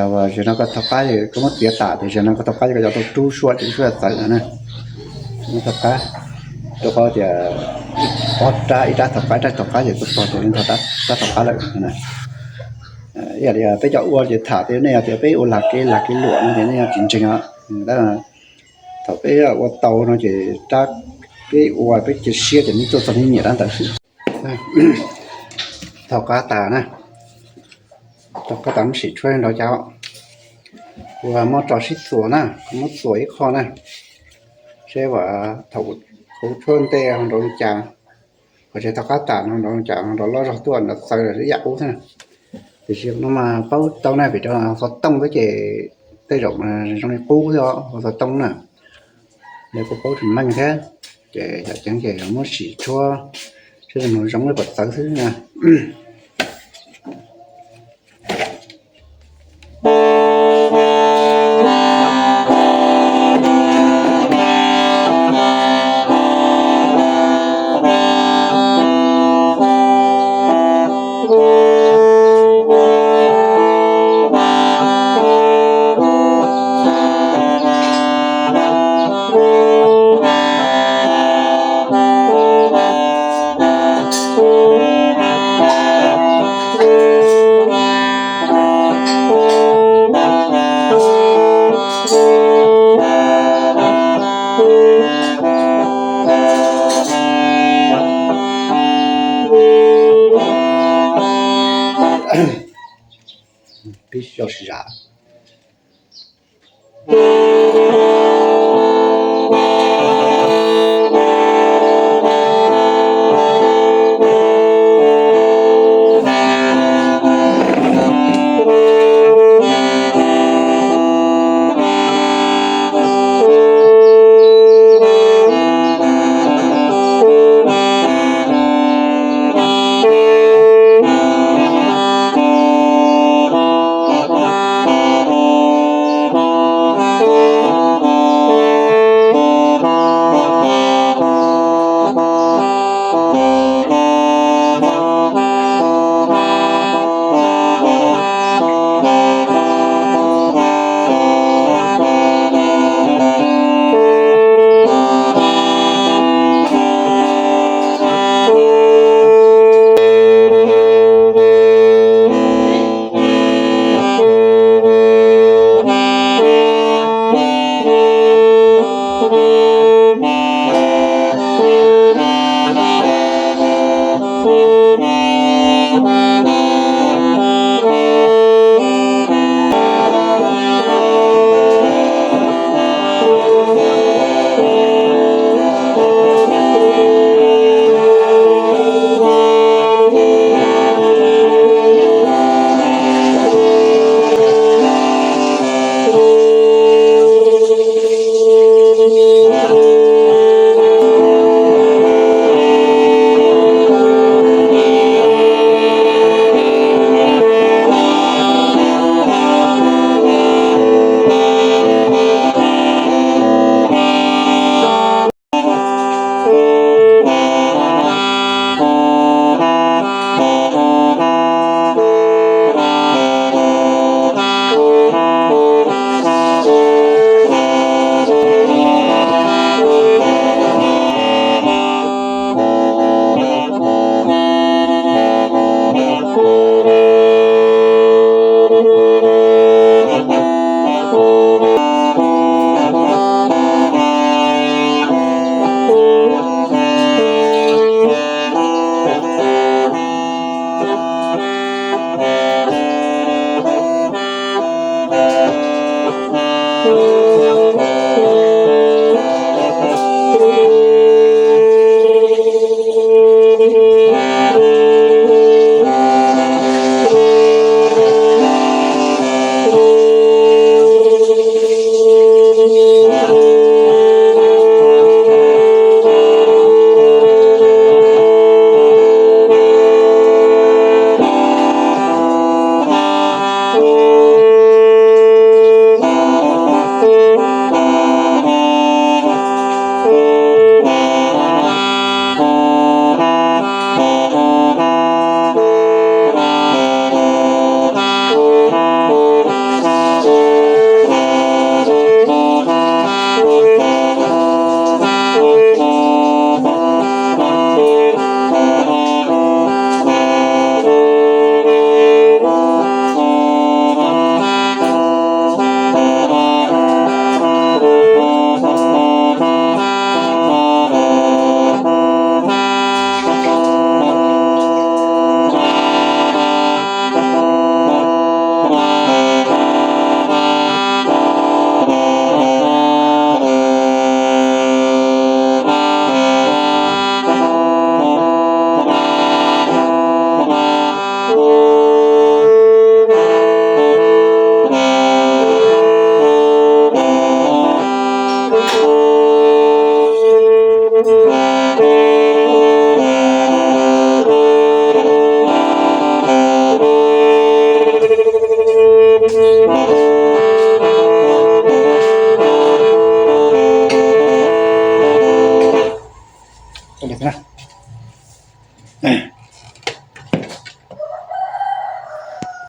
Zaum no koj thaub qab, koj muab txiav tas ces zaum no koj thaub qab ces koj cov tau rub suab ces rub suab txawv no na. Muab thaub qab, rau qhov tias ob rab, ib rab thaub qab, ib rab thaub qab ces tau tog ces ntog rab thaub qab lawm. Ib yam li peb cov ua ces tham tias nej yog tias peb ua lag kev lag kev luam no ces nej yog tsis ntseeg os. Thaum peb ua tau no ces rab peb ua peb cia siab ces nej tuaj txog nej nyiam rab ntawd xwb. Thaub qab tas na, thaub qab tas muab sim tshuab nrov cas, kuv muab tso sib txuas na, kuv muab txuas ib qho na, seb thaum kuv tshuab ntej ho nrov li cas, ho tsis thaub qab tas no nrov li cas, nrov loj zog tuaj nrov txawv ib yam qub thiab na. Tiam sis no mas paub tau na vim rau xov tooj xwb ces tej zaum zoo li qub xwb os, xov tooj na. Yog kuv paub tsis meej thiab, ces yam ceev ces muab sim tshuab seb zoo li pom txawv xwb na. Pib so zam.